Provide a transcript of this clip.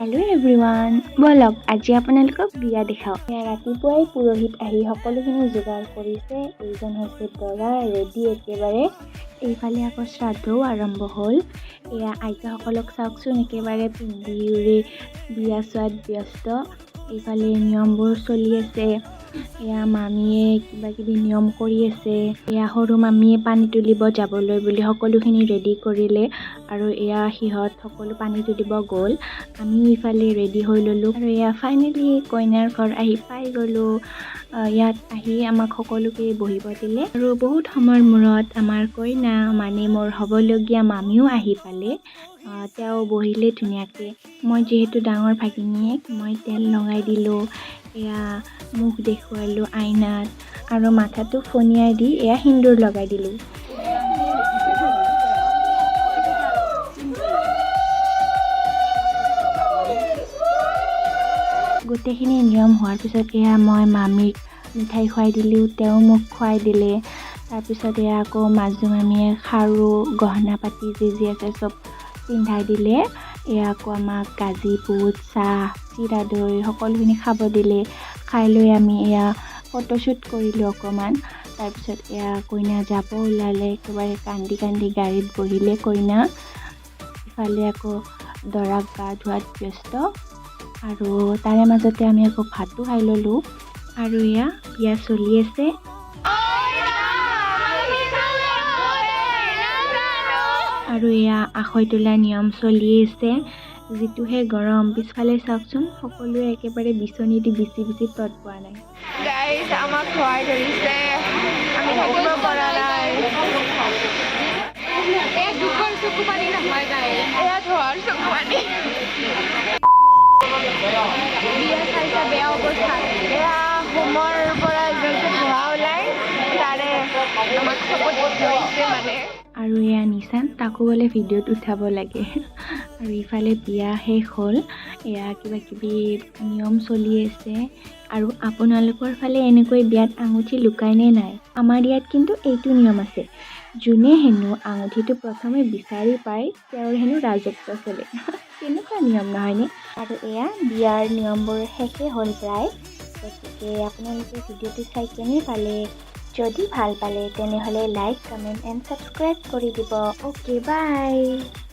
Hello' everyone, ব'লক আজি আপোনালোকক বিয়া দেখাওঁ। এয়া ৰাতিপুৱাই পুৰোহিত আহি সকলোখিনি যোগাৰ কৰিছে। এইজন হৈছে দৰা, ৰেডি একেবাৰে। এইফালে আকৌ শ্ৰাদ্ধও আৰম্ভ হ'ল। এয়া আইতাসকলক চাওকচোন, একেবাৰে পিন্ধি উৰি বিয়া চোৱাত ব্যস্ত। এইফালে নিয়মবোৰ চলি আছে। এয়া মামীয়ে কিবা কিবি নিয়ম কৰি আছে। এয়া সৰু মামীয়ে পানী তুলিব যাবলৈ বুলি সকলোখিনি ৰেডি কৰিলে আৰু এয়া সিহঁত সকলো পানী তুলিব গ'ল। আমিও ইফালে ৰেডি হৈ ল'লোঁ আৰু এয়া ফাইনেলি কইনাৰ ঘৰ আহি পাই গ'লোঁ। ইয়াত আহি আমাক সকলোকে বহিব দিলে আৰু বহুত সময়ৰ মূৰত আমাৰ কইনা, মানে মোৰ হ'বলগীয়া মামীও আহি পালে। তেওঁ বহিলে ধুনীয়াকৈ। মই যিহেতু ডাঙৰ ভাগিনীয়েক, মই তেল লগাই দিলোঁ, এয়া মুখ দেখুৱালোঁ আইনাত আৰু মাথাটো ফণিয়াই দি এয়া সেন্দুৰ লগাই দিলোঁ। গোটেইখিনি নিয়ম হোৱাৰ পিছত এয়া মই মামীক মিঠাই খুৱাই দিলোঁ, তেওঁ মোক খুৱাই দিলে। তাৰপিছত এয়া আকৌ মাজু মামীয়ে খাৰু, গহনা পাতি যি যি আছে চব পিন্ধাই দিলে। এয়া আকৌ আমাক গাজি বুট, চাহ, চিৰা, দৈ সকলোখিনি খাব দিলে। খাই লৈ আমি এয়া ফটোশ্বুট কৰিলোঁ অকণমান। তাৰপিছত এয়া কইনা যাব ওলালে, একেবাৰে কান্দি কান্দি গাড়ীত বহিলে কইনা। ইফালে আকৌ দৰাক গা ধোৱাত ব্যস্ত আৰু তাৰে মাজতে আমি আকৌ ভাতো খাই ল'লোঁ আৰু এয়া বিয়া চলি আছে। আৰু এয়া আখৈ তোলা নিয়ম চলি আছে। যিটোহে গৰম, পিছফালে চাওকচোন, সকলোৱে একেবাৰে বিচনী দি বিচি বিচি তত পোৱা নাই। গাইজ, আমাক ধোৱাই ধৰিছে, আমি থাকিব পৰা নাই। এয়া দুখৰ চকু পানী নহয় গাইজ, এয়া ধোৱাৰ চকু পানী। বিয়া চাইছা, বেয়া অৱস্থা। এয়া হোমৰ পৰা যোনটো ধোঁৱা ওলাই, তাৰে আমাক চকুত ধৰিছে মানে। আৰু এয়া নিচান, তাকো বোলে ভিডিঅ'ত উঠাব লাগে। আৰু ইফালে বিয়া শেষ হ'ল, এয়া কিবা কিবি নিয়ম চলি আছে। আৰু আপোনালোকৰ ফালে এনেকৈ বিয়াত আঙুঠি লুকাই নে নাই? আমাৰ ইয়াত কিন্তু এইটো নিয়ম আছে, যোনে হেনো আঙুঠিটো প্ৰথমে বিচাৰি পায়, তেওঁৰ হেনো ৰাজত্ব চলে। কেনেকুৱা নিয়ম, নহয়নে? আৰু এয়া বিয়াৰ নিয়মবোৰ শেষেই হ'ল প্ৰায়। গতিকে আপোনালোকে ভিডিঅ'টো চাই কেনে পালে? যদি ভাল পালে, তেনেহ'লে লাইক, কমেণ্ট এণ্ড ছাবস্ক্ৰাইব কৰি দিব। Okay, bye.